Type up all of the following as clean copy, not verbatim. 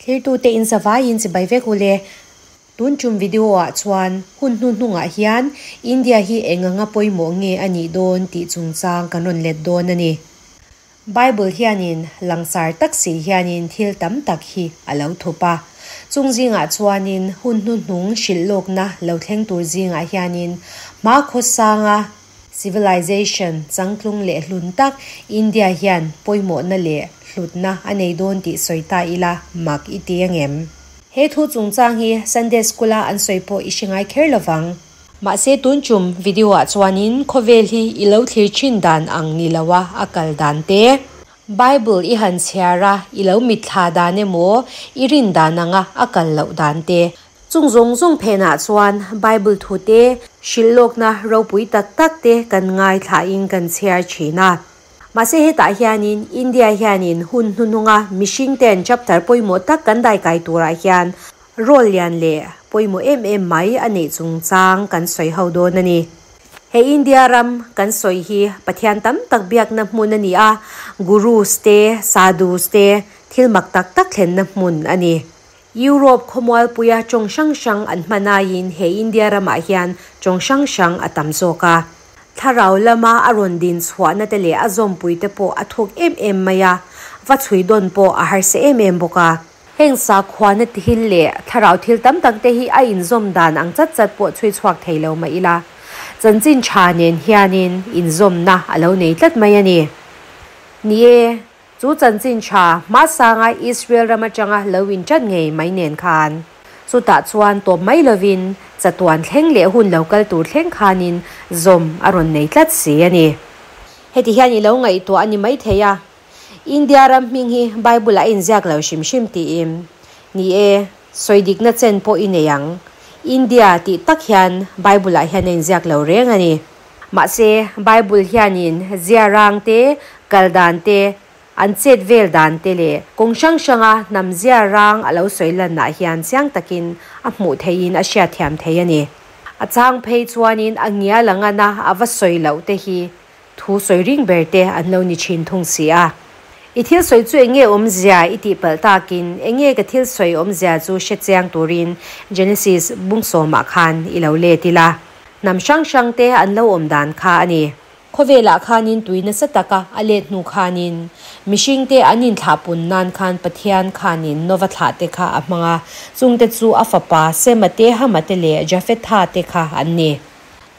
Thirtute in zavaiin chibai vek ule. Tun tum video ah chuan hun hnuhnungah hian India hi eng anga pawimawh nge a nih dawn tih chungchang kan rawn let dawn a ni. Bible hianin langsar tak si hianin thil tam tak hi a lo thup a. Chung zingah chuanin hun hnuhnung hrilh lawkna lo thleng tur zingah hianin hma khawsanga civilization changtlung leh hlun tak India hian pawimawhna leh hlutna a nei dawn tih sawi ta ila mak i ti angem? He thu chungchang hi Sunday School-a an sawi pawh i hre ngai kher lovang. Mahse tun tum video-ah chuanin khawvel hi i lo thlir thin dan ang ni loa a kal dan te, Bible i han chhiar a i lo mitthla dan emaw i rin dan anga a kal loh dan te, chung zawng zawng phenah chuan Bible thu te, hrilh lawkna ropui tak tak te kan ngaithlain kan chhiar thin a. Mahse hetah hianin India hianin hun hnuhnunga mihring ten chapter pawimawh tak kan daikai turah hian role lian leh pawimawh em em mai a neih chungchang kan sawi ho dawn a ni. He India ram kan sawi hi Pathian tam tak biakna hmun a ni a, gurus te, sadhus te thil mak tak tak thlenna hmun a ni. Europe khawmualpuia tawng hrang hrang an hman aiin he India ramah hian tawng hrang hrang a tam zawk a. Thlarau lama a rawn din chhuahna te leh a zawmpui te pawh a thuk em em mai a, va chhui dawn pawh a harsa em em bawk a. Heng sakhuana thil leh thlarau thil tam tak te hi a inzawm dan ang chat chat pawh chhui chhuak thei lo mah ila, chanchin tha nen hianin inzawmna a lo nei tlat mai a ni. Ni e, chu chanchin tha hmasanga Israel ram atanga lo inṭan ngei mai nen khan chutah chuan tawp mai lovin chatuan thleng leh hun lo kal tur thleng khanin zawm a rawn nei tlat si a ni. Heti hian i lo ngaihtuah a ni maithei a, India ram hming hi Bible ah a inziak lo hrim hrim tiin. Ni e, sawi dikna chen pawh i nei ang. India tih tak hian Bible ah hian a inziak lo reng a ni. Mahse, Bible hianin ziarang te, kal dan te, an chet vel dan te leh kawng hrang hranga hnam ziarang a lo sawi lanah hian chiang takin a hmuh theihin a hriatthiam thei a ni. A chang phei chuanin a ngial ang ana a va sawi loh te hi thu sawi ring ber te an lo ni thin thung si a. I thil sawi chu enge awmzia i tih palh takin enge ka thil sawi awmzia chu hre chiang turin Genesis bung sawmah khan i lo let ila. Hnam hrang hrang te an lo awm dan kha a ni. Khawvelah khanin tui nasa taka a let hnu khanin mihring te an inthlah pun nan khan Pathian khanin Nova thlah te kha a hmang a, chung te chu a fapa Sema te, Hama te leh Jafetha te kha an ni.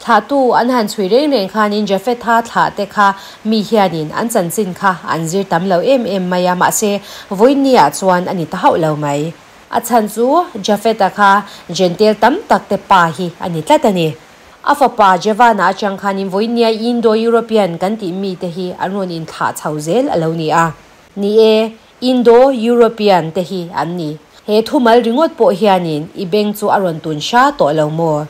Thlahtu an han chhui reng reng khanin Jafetha thlah te kha mi hianin an chanchin kha an zir tam lo em em mai a, mahse vawiinniah chuan a ni ta hauh lo mai. A chhan chu Jafeta kha Jentail tam tak te pa hi a ni tlat a ni. A fapa Jevana atang khanin vawinia Indo-European kan tih mite hi an rawn inthlah chho zel a lo ni a. Ni e, Indo-European te hi an ni. He thumal ringawt pawh hianin i beng chu a rawn tun hra tawh lo maw?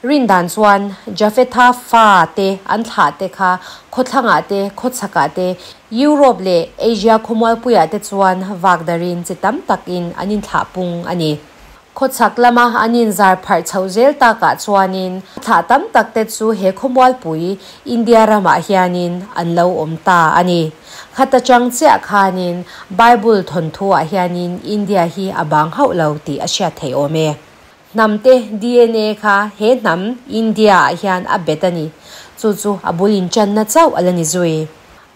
Rin dan chuan Jafetha fa te an thlah te kha khawthlangah te, khawchhakah te, Europe leh Asia khawmualpuiah te chuan vak darin chi tam takin an inthlah pung a ni. Khawchhak lama an inzar pharh chhoh zel takah chuanin thlah tam tak te chu he khawmualpui India ramah hianin an lo awm ta a ni. Khat atang chiah khanin Bible thawnthuah hianin India hi a bang hauh lo tih a hriat theih awm e. Hnam te DNA kha he hnam India ah hian a bet a ni. Chu chu a bul inchanna chauh a la ni zui.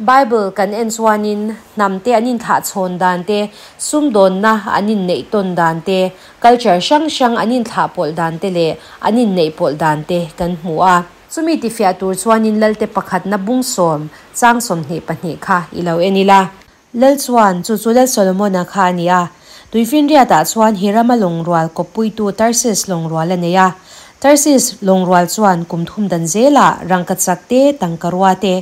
Bible kan en chuanin hnam te an inthlahchhawn dan te, sumdawnna an inneih tawn dan te, culture hrang hrang an inthlahpawlh dan te leh an inneihpawlh dan te kan hmu a. Chumi tifiah tur chuanin Lalte pakhatna bung sawm, chang 22 kha i lo en ila. Lal chuan, Chu chu Lal Solomona kha a ni a. Tuifinriatah chuan Hirama lawngrual kawppuitu Tarsis lawngrual a nei a. Tarsis lawngrual chuan kum thum dan zelah rangkachak te, tangkarua te,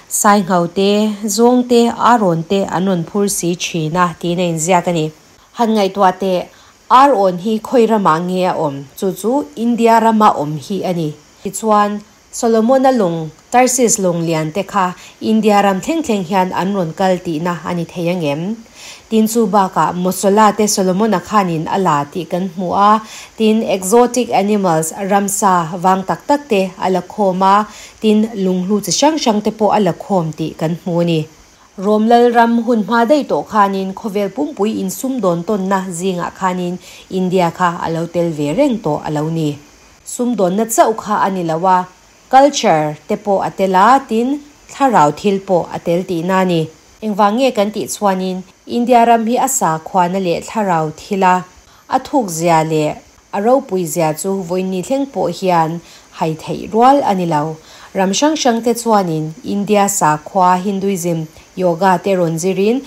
sainghau te, zawng te, arawn te an rawn phur si thin a, tiin a inziak a ni. Han ngaihtuah teh, arawn hi khawi ramah nge a awm? Chu chu India rama awm hi a ni. Tichuan, Solomona lawng, Tarsis lawng lian te kha India ram thleng thleng hian an rawn kal tihna a ni thei ang em? Tin chu bakah Mosola te Solomona khanin a la tih kan hmu a, tin exotic animals, ramsa vang tak tak te a la khawm a, tin lunghlu chi hrang hrang te pawh a la khawm tih kan hmu a ni. Rom Lalram hun hma daih tawh khanin khawvel pumpui insumdawn tawnna zingah khanin India kha a lo tel ve reng tawh a lo ni. Sumdawnna chauh kha a ni lo a, culture te pawh a tel a, tin, thlarau thil pawh a tel tihna a ni. Engvang nge kan tih chuanin India ram hi a sakhuana leh thlarau thila a thukzia leh a ropuizia chu vawiin thleng pawh hian hai theih rual a ni lo. Ram hrang hrangte chuanin India sakhua, Hinduism, Yoga te rawn zirin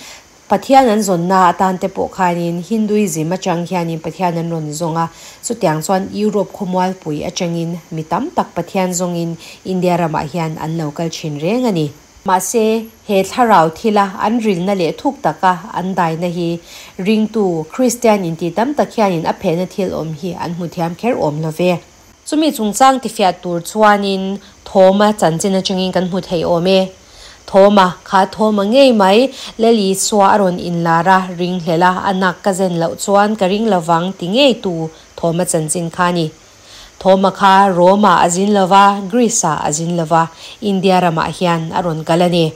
Pathian an zawnna atan te pawh khanin Hinduism atang hianin Pathian an rawn zawng a, chutiang chuan Europe khawmualpui atangin mi tam tak Pathian zawngin India ramah hian an lo kal thin reng a ni. Mahse, he thlarau thila an rilna leh thuk taka an daina hi ringtu Kristian inti tam tak hianin a phehna thil awm hi an hmu thiam kher awm lo ve. Chumi chungchang tifiah tur chuanin Thawma chanchin atangin kan hmu thei awm e. Thawma, kha Thawma ngei mai, Lal Isua a rawn inlar a, ring hlel a, a nak ka zen loh chuan ka ring lovang ti ngei tu Thawma chanchin kha a ni. Thawma kha Rome-ah a zin lova, Greece-ah a zin lova, India ramah hian a rawn kal a ni.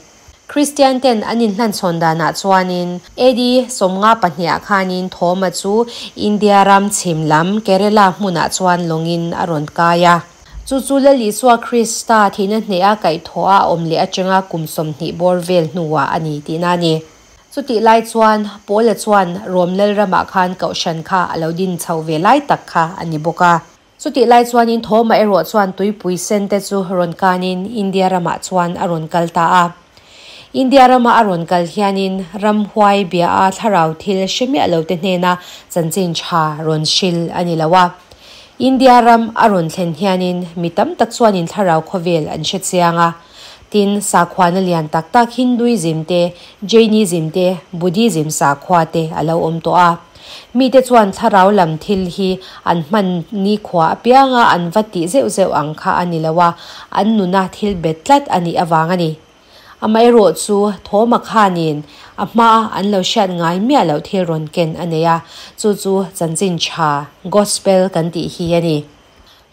Kristian ten an inhlanchhawn danah chuanin AD 52 ah khanin Thawma chu India ram chhim lam Kerala hmunah chuan lawngin a rawn kai a. Chu chu Lal Isua Krista thihna hneha kaihthawh a awm leh atanga kum 20 bawr vel hnuah a ni tihna a ni. Chutih lai chuan Paula chuan Rom Lalramah khan Kohhran kha a lo din chho ve lai tak kha a ni bawk a. Chutih lai chuanin Thawma erawh chuan tuipui sen te chu rawn kanin India ramah chuan a rawn kal ta a. India rama a rawn kal hianin ramhuai bia a thlarau thil hre miah lo te hnena chanchin tha rawn hril a ni lo a. India ram a rawn thlen hianin mi tam tak chuanin thlarau khawvel an hre chiang a. Tin, sakhuana lian tak tak Hinduism te, Jainism te, Buddhism sakhua te a lo awm tawh a. Mite chuan thlarau lam thil hi an hman nikhua apianga an va tih zeuh zeuh ang kha a ni lo a, an nuna thil bet tlat a nih avang a ni. Amaherawh chu Thawma khanin a hmaa an lo hriat ngai miah loh thil rawn ken a nei a, chu chu chanchin tha, Gospel, kan tih hi a ni.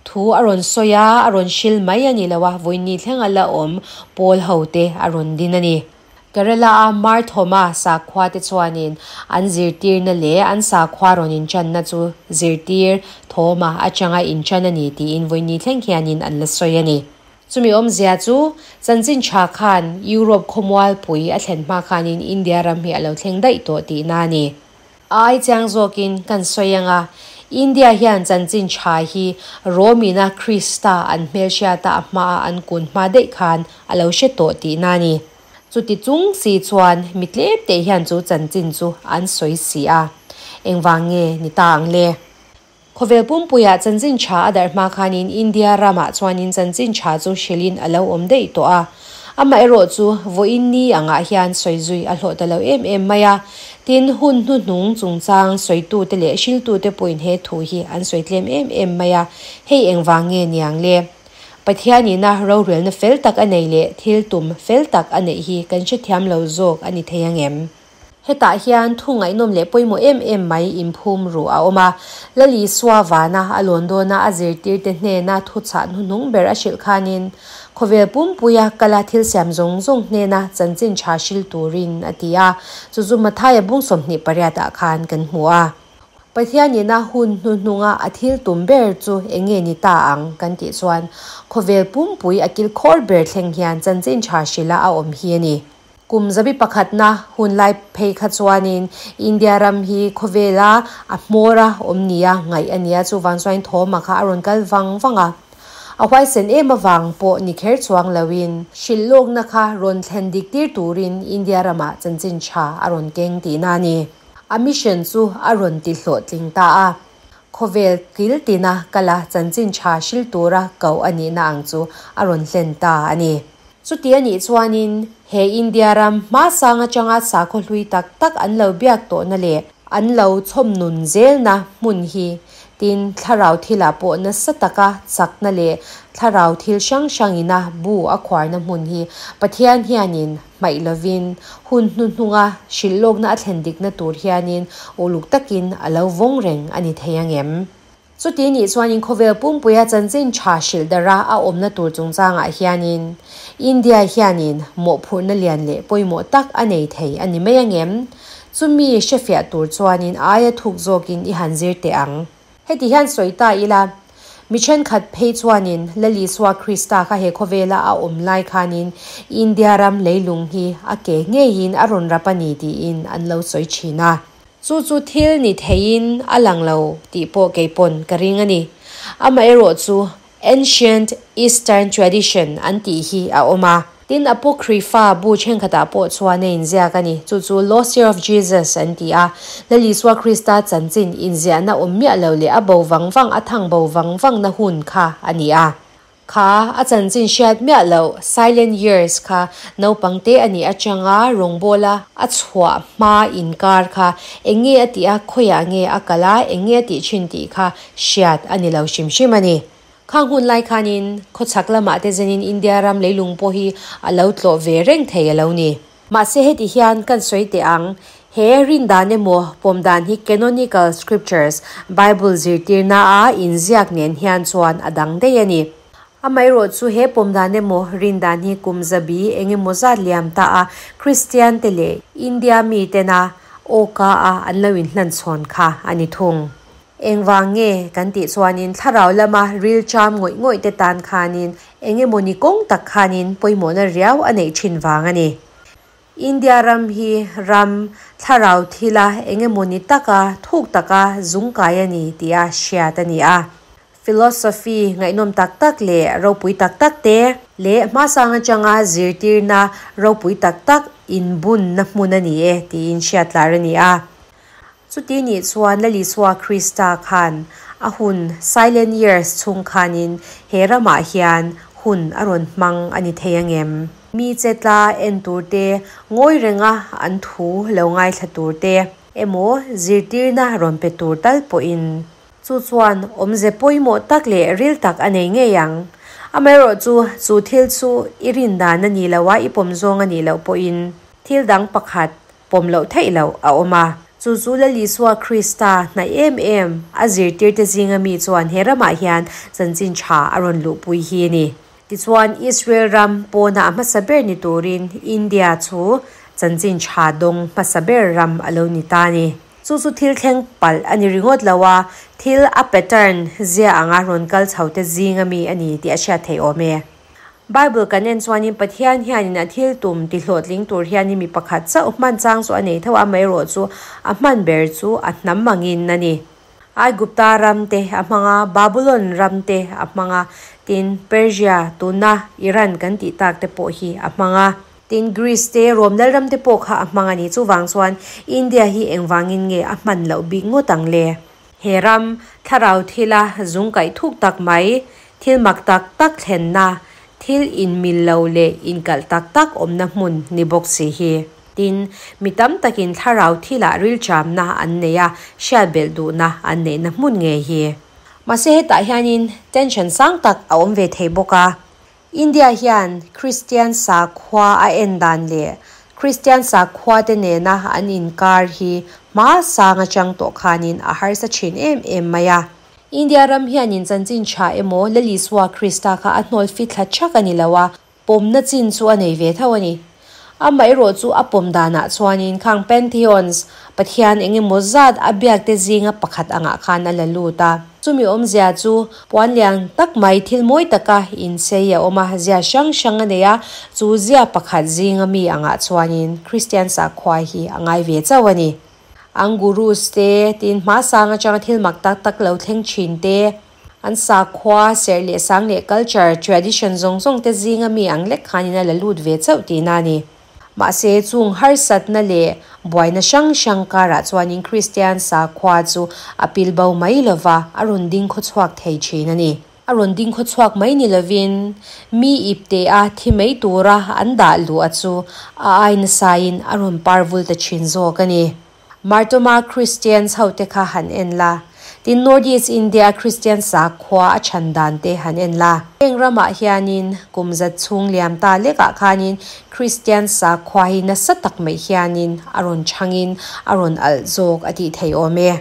Thu a rawn sawi a, a rawn hril mai a ni lo a, vawiin thleng a la awm pawl hote a rawn din a ni. Kerala-a Mar Thoma sakhua te chuanin an zirtirna leh an sakhua rawn inchanna chu zirtir Thoma atanga inchan a ni tiin vawiin thleng hianin an la sawi a ni. Chumi awmzia chu chanchin tha khan Europe khawmualpui a thlen hma khanin India ram hi a lo thleng daih tawh tihna a ni. Ai chiang zawkin kan sawi anga India hian chanchin tha hi Rome-ina Krista an hmelhriata a hmaa an kun hma daih khan a lo hre tawh tihna a ni. Chuti chung si chuan mi tlem te hian chu chanchin chu an sawi si a, engvang nge ni ta ang le? Khawvel pumpuiah chanchin tha a darh hma khanin India ramah chuanin chanchin tha chu hrilhin a lo awm daih tawh a. Amaherawh chu vawiin ni angah hian sawi zui a hlawh ta lo em em mai a. Tin, hun hnuhnung chungchang sawitute leh hriltute pawhin he thu hi an sawi tlem em em mai a, hei engvang nge niang le? Pathianina rorelna fel tak a nei leh thil tum fel tak a neih hi kan hrethiam lo zawk a ni thei ang em? Hetah hian thu ngaihnawm leh pawimawh em em mai inphum ruh a awm a. Lal Isua vana a lawn dawna a zirtirte hnena thuchah hnuhnung ber a hrilh khanin, Khawvel pumpuia kala thil siam zawng zawng hnena chanchin tha hril turin a ti a. Chu chu Mathaia bung 28 ah khan kan hmu a. Pathianina hun hnuhnunga a thil tum ber chu eng nge ni ta ang kan tih chuan khawvel pumpui a kilkhawr ber thleng hian chanchin tha hrila a awm hi a ni. Kum zabi pakhatna hun lai phei kha chuanin India ram hi khawvela a hmawr a awm nia ngaih a nia, chuvang chuan Thawma kha a rawn kal vang vang a. A huaisen em avang pawh ni kher chuang loin hrilh lawkna kha rawn thlen dik tir turin India ramah chanchin tha a rawn keng tihna a ni. A mission chu a rawn ti hlawhtling ta a, khawvel kil tina kala chanchin tha hril tura koh a nihna ang chu a rawn hlen ta a ni. Chuti a nih chuanin he India ram hmasang atanga sakhaw hlui tak tak an lo biak tawhna leh an lo chhawm nun zelna hmun hi tin thlarau thilah pawh nasa taka chakna leh thlarau thil hrang hrangina bu a khuarna hmun hi Pathian hianin hmaih lovin hun hnuhnunga hrilh lawkna a thlen dikna tur hianin uluk takin a lo vawng reng a ni thei ang em? Chuti nih chuanin khawvel pumpuia chanchin tha hrilh dara a awmna tur chungchangah hianin India hianin mawhphurhna lian leh pawimawh tak a nei thei a ni mai angem? Chumi hrefiah tur chuanin aia thuk zawkin i han zir teh ang. Heti hian sawi ta ila, mi thenkhat phei chuanin Lal Isua Krista kha he khawvela a awm lai khanin India ram leilung hi a ke ngeiin a rawn rap a ni tiin an lo sawi thin a. Chu chu thil ni theiin a lang lo tih pawh kei pawn ka ring a ni. Amaherawhchu Ancient Eastern Tradition an tih hi a awm a. Tin, Apocrypha bu thenkhatah pawh chuan a inziak a ni. Chu chu Lost Year of Jesus an ti a. Lal Isua Krista chanchin inziahna awm miah lo leh a bo vang vang, a thang bo vang vangna hun kha a ni a. Kha a chanchin hriat miah loh Silent Years kha naupang te a nih atanga rawngbawla a chhuah hma inkar kha eng nge a tih a, khawiah nge a kal a, eng nge a tih thin tih kha hriat a ni lo hrim hrim a ni. Khang hun lai khanin khawchhak lamah te zenin India ram leilung pawh hi a lo tlawh ve reng thei a lo ni. Mahse heti hian kan sawi teh ang, he rindan emaw pawm dan hi canonical scriptures, Bible zirtirna a inziak nen hian chuan a dang daih a ni. Amaherawh chu he pawm dan emaw rindan hi kum zabi eng emaw zat liam ta a Kristian te leh India mi tena awka a an lo inhlanchhawn kha a ni thung. Engvang nge kan tih chuanin thlarau lama ril cham ngawih ngawih te tan khanin eng emawni kawng tak khanin pawimawhna riau a neih thin vang a ni. India ram hi ram thlarau thila eng emawni taka thuk taka zungkai a ni tia hriat a ni a. Philosophy ngaihnawm tak tak leh ropui tak tak te leh hmasang atanga zirtirna ropui tak tak inbunna hmun a ni e tiin hriat lar a ni a. Chuti nih chuan Lal Isua Krista khan a hun, Silent Years, chhung khanin he ramah hian hun a rawn hmang a ni thei angem? Mi chetla en tur te, ngawi renga an thu lo ngaithla tur te emaw zirtirna rawn pe tur tal pawhin chu chuan awmze pawimawh tak leh ril tak a nei ngei ang. Amaherawhchu, chu thil chu i rin dan a nih loh a, i pawm zawng a nih loh pawhin thil dang pakhat pawm loh theih loh a awm a. Chu chu Lal Isua Krista hnaih em em a zirtirte zinga mi chuan he ramah hian chanchin tha a rawn luhpui hi a ni. Tichuan, Israel ram pawna a hmasa ber ni turin India chu chanchin tha dawng hmasa ber ram a lo ni ta a ni. Chu chu thil thleng palh a ni ringawt lo a, thil a pattern zia anga rawn kal chho te zinga mi a ni tih a hriat theih awm e. Bible kan en chuanin Pathian hianin a thil tum ti hlawhtling tur hianin mi pakhat chauh hman chang chu a nei tho a, amaherawh chu a hman ber chu a hnam angin a ni. Aigupta ram te a hmang a, Babulon ram te a hmang a, tin Persia, tuna Iran kan tih tak te pawh hi a hmang a. Tin Greece te, Rome lal ram te pawh kha a hmang a ni. Chuvang chuan India hi engvangin nge a hman loh bik ngawt ang le? He ram, thlarau thila zung kaih thuk tak mai, thil mak tak tak thlenna, thil inmil lo leh inkalh tak tak awmna hmun ni bawk si hi. Tin, mi tam takin thlarau thilah rilṭamna an nei a, hriat belh duhna an neihna hmun ngei hi. Mahse hetah hianin tension sang tak a awm ve thei bawk a. India hian Kristian sakhua a en dan leh Kristian sakhua te nena an inkar hi hma sang atang tawh khanin a harsa thin em em mai a. India ram hianin chanchin tha emaw Lal Isua Krista kha a hnawl fit thla thak a ni lo a, pawmna chin chu a nei ve tho a ni. Amaherawh chu a pawm danah chuanin khang Pantheons, Pathian eng emaw zat a biak te zinga pakhat angah khan a la lut a. Chumi awmzia chu puan lian tak mai thil mawi taka inchei a awm a, zia hrang hrang a nei a, chu zia pakhat zinga mi angah chuanin Kristian sakhua hi a ngai ve chauh a ni. An gurus te, tin hmasang atanga thil mak tak tak lo thleng thin te, an sakhua, serh leh sang leh culture, tradition zawng zawng te zinga mi ang lek khanin a la lut ve chauh tihna a ni. Mahse, chung harsatna leh buaina hrang hrang karah chuanin Kristian sakhua chu a pil bo mai lova, a rawn ding khawchhuak thei thin a ni. A rawn ding khawchhuak mai ni lovin, mi ipte a thi mai tura an dah luh a chu a ai nasain a rawn par vul ta thin zawk a ni. Martoma Christians hote kha han en la, tin North East India Christian sakhua a chhan dan te han en la. Heng ramah hianin kum zat chhung liam ta lekah khanin Christian sakhua hi nasa tak mai hianin a rawn chhangin a rawn alh zawk a tih thei awm e.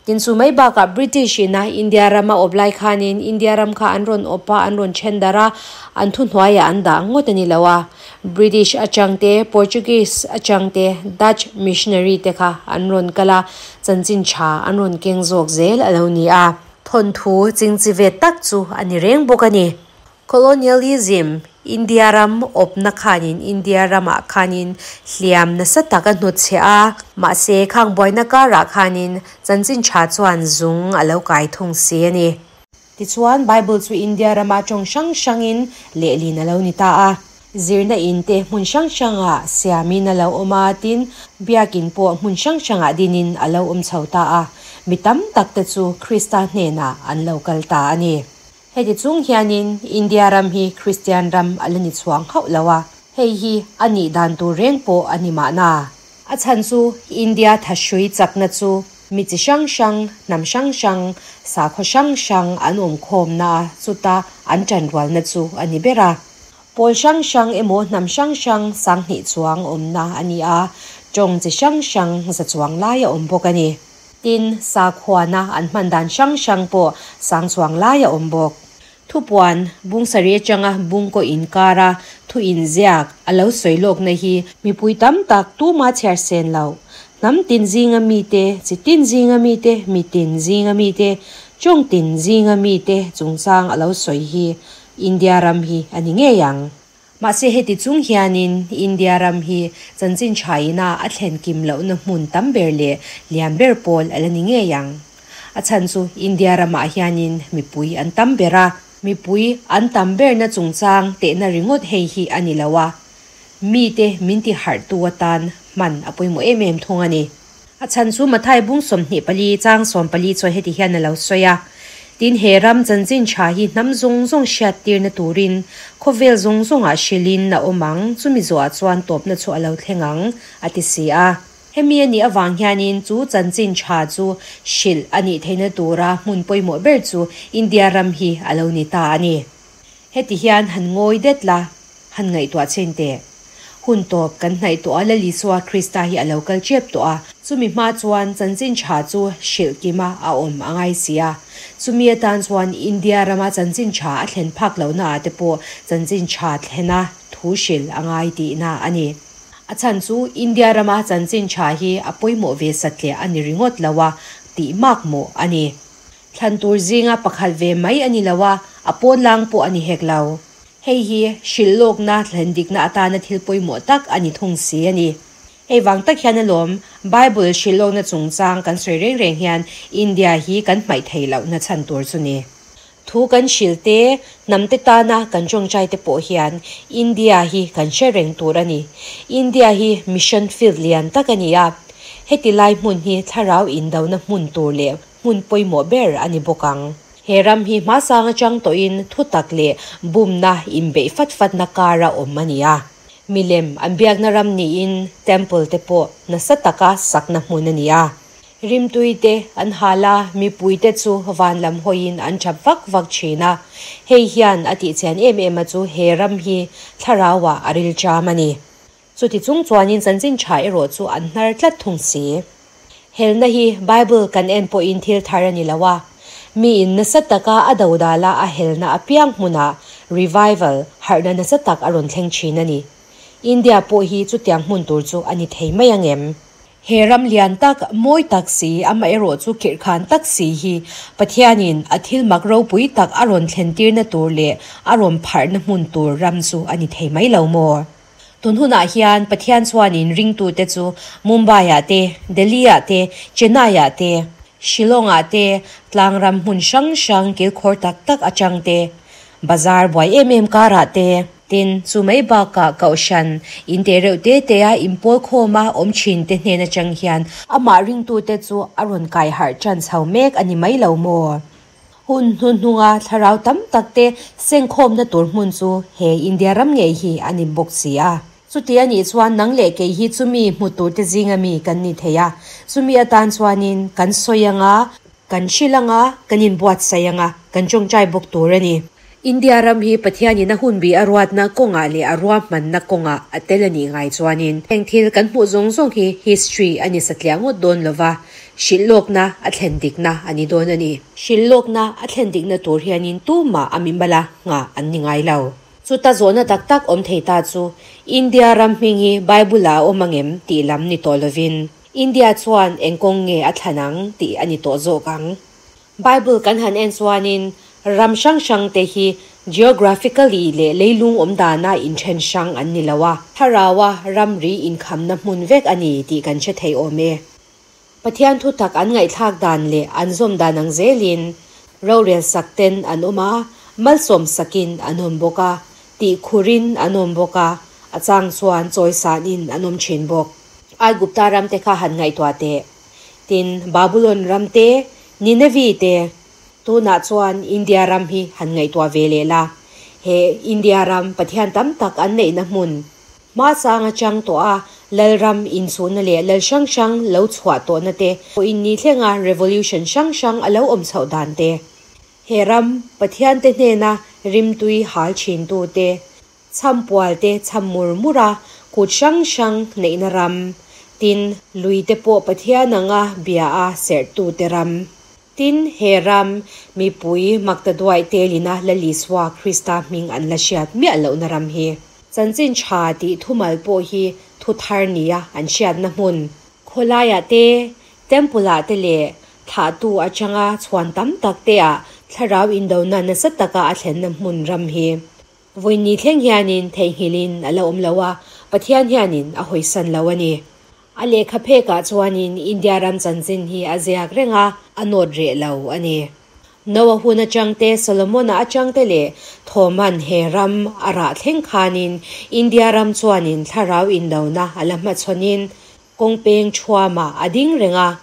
Tin chu mai bakah British ina India rama awp lai khanin India ram kha an rawn awp a, an rawn then darh a, an thuhnuaiah an dah ngawt a ni lo a. British atang te, Portuguese atang te, Dutch missionary te kha an rawn kal a, chanchin tha an rawn keng zawk zel a lo ni a. Thawnthu chingchi ve tak chu a ni reng bawk a ni. Colonialism, India ram awpna khanin India ramah khanin hliam nasa tak a hnutchhe a, mahse khang buaina karah khanin chanchin tha chuan zung a lo kai thung si a ni. Tichuan, Bible chu India rama tawng hrang hrangin lehlin a lo ni ta a. Zirna in te hmun hrang hrangah siamin a lo awm a, tin, biakin pawh hmun hrang hrangah dinin a lo awm chho ta a. Mi tam tak te chu Krista hnenah an lo kal ta a ni. Heti chung hianin India ram hi Kristian ram a la ni chhuang hauh lo a, hei hi a nih dan tur reng pawh a ni mahna. A chhan chu India thahrui chakna chu mi chi hrang hrang, hnam hrang hrang, sakhaw hrang hrang an awm khawmna a, chuta an ṭanrualna chu a ni ber a. Pawl hrang hrang emaw hnam hrang hrang sanghnih chuang awmna a ni a, ṭawng chi hrang hrang za chuang lai a awm bawk a ni. Tin, sakhuana an hman dan hrang hrang pawh sang chuang lai a awm bawk. Thupuan, bung sarih atanga bungkaw inkara thu inziak a lo sawi lawkna hi mipui tam tak tuma chhiar sen lo. Hnam tin zinga mite, chi tin zinga mite, mi tin zinga mite, tawng tin zinga mite chungchang a lo sawi hi India ram hi a ni ngei ang. Mahse heti chung hianin India ram hi chanchin thaina a thlen kim lohna hmun tam ber leh lian ber pawl a la ni ngei ang. A chhan chu India ramah hianin mipui an tam ber a, mipui an tam berna chungchang tehna ringawt hei hi a ni lo a, mite min ti harhtu atan hman a pawimawh em em thung a ni. A chhan chu Mathai bung 24 chang 14 chuan heti hian a lo sawi a, Tin, he ram chanchin tha hi hnam zawng zawng hriattirna turin khawvel zawng zawngah hrilhin a awm ang, chumi zawhah chuan tawpna chu a lo thleng ang, a ti si a. Hemi a nih avang hianin chu chanchin tha chu hrilh a nih theihna tura hmun pawimawh ber chu India ram hi a lo ni ta a ni. Heti hian han ngawi det la, han ngaihtuah chin teh. Hun tawp kan hnaih tawh a, Lal Isua Krista hi a lo kal tep tawh a, chumi hma chuan chanchin tha chu hrilh kima a awm a ngai si a. Chumi atan chuan India rama chanchin tha a thlen phak lohna ah te pawh chanchin tha thlena thu hrilh a ngai tihna a ni. A chhan chu India rama chanchin tha hi a pawimawh ve satliah a ni ringawt lo a, tih makmawh a ni. Thlan tur zinga pakhat ve mai a ni lo a, a pawnlang pawh a ni hek lo. Hei hi hrilh lawkna thlen dikna atana thil pawimawh tak a ni thung si a ni. Hei vang tak hian alawm Bible hrilh lawkna chungchang kan sawi reng reng hian India hi kan hmaih theih lohna chhan tur chu ni. Thu kan hrilh te, hnam te tana kan tawngtai te pawh hian India hi kan hre reng tur a ni. India hi mission field lian tak a ni a. Heti lai hmun hi thlarau indona hmun tur leh hmun pawimawh ber a ni bawk ang. He ram hi hmasang atang tawhin thutak leh bumna inbeih fat fatna kara awm a ni a. Milem an biakna ram niin temple te pawh nasa taka sakna hmun a ni a. Rimtui te an hal a, mipui te chu van lam hawiin an thap vak vak thin a. Hei hian a tihchian em em a chu he ram hi thlarauah a rilṭam a ni. Chuti chung chuanin chanchin tha erawh chu an hnar tlat thung si. Helna hi Bible kan en pawhin thil thar a ni lo a. Miin nasa taka a dodala a helna apiang hmunah revival, harhna nasa tak a rawn thleng thin a ni. India pawh hi chutiang hmun tur chu a ni thei mai ang em? He ram lian tak, mawi tak si, amaherawh chu khirhkhan tak si hi Pathianin a thil mak ropui tak a rawn thlentirna tur leh a rawn pharhna hmun tur ram chu a ni thei mai lo maw? Tun hunah hian Pathian chuanin ringtute chu Mumbai-ah te, Delhi-ah te, Chennai-ah te, Shillong-ah te, tlangram hmun hrang hrang kilkhawr tak tak atang te, bazar buai em em karah te, tin, chu mai bakah kohhran in te reuh te te a inpawl khawma awm thin te hnen atang hian amah ringtute chu a rawn kai harh tan chho mek a ni mai lo maw? Hun hnuhnunga thlarau tam tak te sengkhawmna tur hmun chu he India ram ngei hi a ni bawk si a. Chuti a nih chuan nang leh kei hi chumi hmu tur te zinga mi kan ni thei a, chumi atan chuanin kan sawi anga, kan hrilh anga, kan inbuatsaih anga, kan tawngtai bawk tur a ni. India ram hi Pathianin a hunbi a ruatna kawngah leh a ruahmanna kawngah a tel a nih ngai chuanin heng thil kan hmuh zawng zawng hi history a ni satliah ngawt dawn lova. Hrilhlawkna a thlen dikna a ni dawn a ni. Hrilhlawkna a thlen dikna tur hianin tumah a mimala nghah an ni ngai lo. Chuta zawhna tak tak awm thei ta chu India ram hming hi Bible-ah a awm angem tih lam ni tawh lovin India chuan eng kawng nge a thlan ang tih a ni tawh zawk ang. Bible kan han en chuanin ram hrang hrang te hi geographically leh leilung awm dana inthen hrang an ni lo a, thlaraua ramri inkhamna hmun vek a ni tih kan hre thei awm e. Pathian thutak an ngaihthlak dan leh an zawm dan ang zelin rorel sak ten an awm a, malsawm sakin an awm bawk a, tih khurin an awm bawk a, a chang chuan chawisanin an awm thin bawk. Aigupta ram te kha han ngaihtuah teh. Tin, Babulon ram te, Ninevi te, tunah chuan India ram hi han ngaihtuah ve leh la. He India ram Pathian tam tak an neihna hmun, Hmasang atang tawh a Lalram inchhunna leh lal hrang hrang lo chhuah tawhna te pawhin ni thlenga revolution hrang hrang a lo awm chhoh dan te, he ram Pathian te hnena rimtui hal thintu te, chhampual te chham mur mur a kut hrang hrang neihna ram, tin, lui te pawh Pathian anga bia a serhtu te ram. Tin, he ram mipui maktaduaih telina Lal Isua Krista hming an la hriat miah lohna ram hi. Chanchin tha tih thumal pawh hi thu thar nia an hriatna hmun. Khawlaiah te, Temple-ah te leh thlahtu atanga chhuan tam tak teah thlarau indona nasa taka a thlenna hmun ram hi. Vawiin thleng hianin theihnghilhin a la awm lo a, Pathian hianin a hawisan lo a ni. A lehkha phekah chuanin India ram chanchin hi a ziak reng a, a nawt reh lo a ni. Noah hun atang te, Solomon-a atang te leh Thoman he ram a rah thleng khanin India ram chuanin thlarau indona a la hmachhawnin kawng peng thuamah a ding reng a.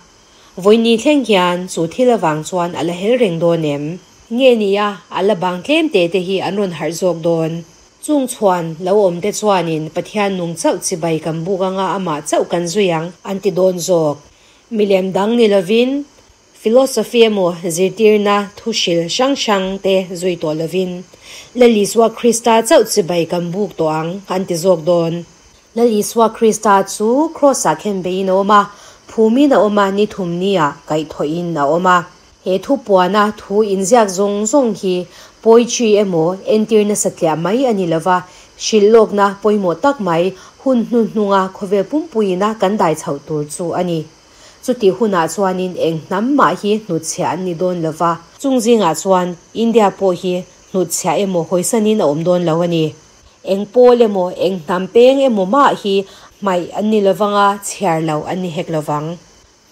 Vawiin thleng hian chu thil avang chuan a la hel reng dawn em? Nge nia, a la bang tlem te te hi an rawn harh zawk dawn. Chung chhuan lo awm te chuanin Pathian nung chauh chibai kan buk anga amah chauh kan zui ang an ti dawn zawk. Milem dang ni lovin philosophy emaw zirtirna thu hril hrang hrang te zui tawh lovin Lal Isua Krista chauh chibai kan buk tawh ang an ti zawk dawn. Lal Isua Krista chu Kraws-ah khen beiin a awm a, phumin a awm a, ni thumnia kaihthawhin a awm a. He thu puana thu inziak zawng zawng hi poetry emaw entirna satliah mai a ni lova, hrilhlawkna pawimawh tak mai hun hnuhnunga khawvel pumpuiina kan dai chhoh tur chu a ni. Chutih hunah chuanin eng hnam mah hi hnutchhiah an ni dawn lova, chung zingah chuan India pawh hi hnutchhiah emaw hawisanin a awm dawn lo a ni. Eng pawl emaw eng hnam peng emaw mah hi hmaih an ni lovanga chhiar loh an ni hek lovang.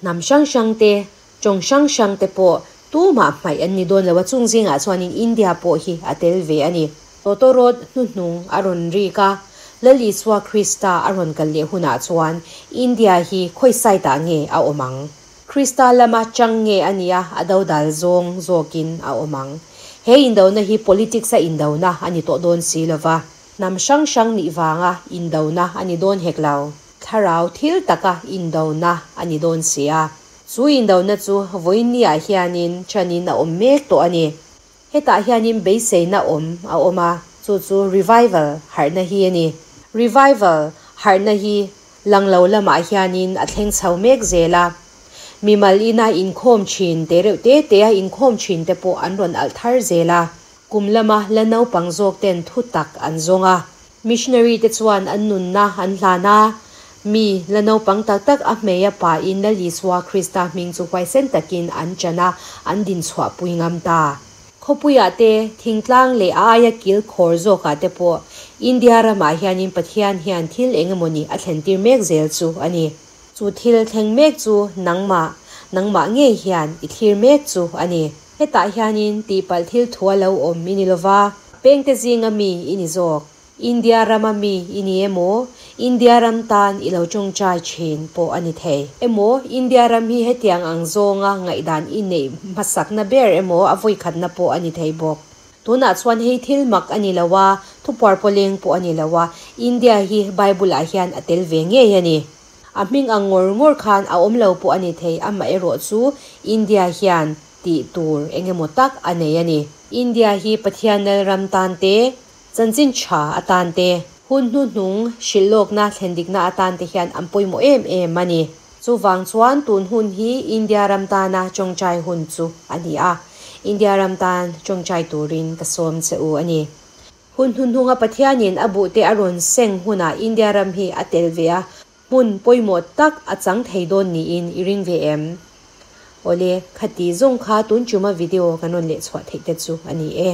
Hnam hrang hrang te, tawng hrang hrang te pawh tumah hmaih an ni dawn lo a, chung zingah chuanin India pawh hi a tel ve a ni. Tawtawrawt hnuhnung a rawn rik a, Lal Isua Krista a rawn kal leh hunah chuan India hi khawi side ah nge a awm ang? Krista lama chang nge a nia a dodal zawng zawkin a awm ang? He indona hi politics a indona a ni tawh dawn si lova, hnam hrang hrang nih vanga indona a ni dawn hek lo. Thlarau thil taka indona a ni dawn si a. Chu indona chu vawiinniah hianin chanin a awm mek tawh a ni. Hetah hianin beiseina awm a awm a, chu chu revival harhna hi a ni. Revival harhna hi lang lo lamah hianin a thleng chho mek zel a. Mimal ina inkhawm thin te reuh te te a inkhawm thin te pawh an rawn alh thar zel a. Kum lama la naupang zawk ten thutak an zawng a. Missionary te chuan an nunna an hlan a, mi la naupang tak tak a hmei a pahin Lal Isua Krista hming chu huaisen takin an chan a, an dinchhuah pui ngam ta. Khawpuiah te, thingtlang leh a aia kil khawr zawkah te pawh India ramah hianin Pathian hian thil eng emawni a thlentir mek zel chu a ni. Chu thil thleng mek chu nangmah, nangmah ngei hian i thlir mek chu a ni. Hetah hianin tihpalh thil thu a lo awm i ni lova, pengte zinga mi i ni zawk. India rama mi i ni emaw, India ram tan i lo tawngtai thin pawh a ni thei. Emaw, India ram hi hetiang ang zawnga ngaihdan i neih hmasakna ber emaw a vawikhatna pawh a ni thei bawk. Tunah chuan hei thil mak a ni lo a, thupuar pawleng pawh a ni lo a, India hi Bible-ah hian a tel ve ngei a ni. A hming ang ngawr ngawr khan a awm lo pawh a ni thei, amaherawh chu India hian tih tur eng emaw tak a nei a ni. India hi Pathian Lalram tan te, chanchin tha atan te, hun hnuhnung hrilhlawkna thlendikna atan te hian an pawimawh em em a ni. Chuvang chuan tun hun hi India ram tana tawngtai hun chu a ni a, India ram tan tawngtai turin ka sawm che u a ni. Hun hnuhnunga Pathianin a buhte a rawn seng hunah India ram hi a tel ve a, hmun pawimawh tak a chang thei dawn niin i ring ve em? Awle, khati zawng kha tun chuma video kan rawn leh chhuah theih te chu a ni e.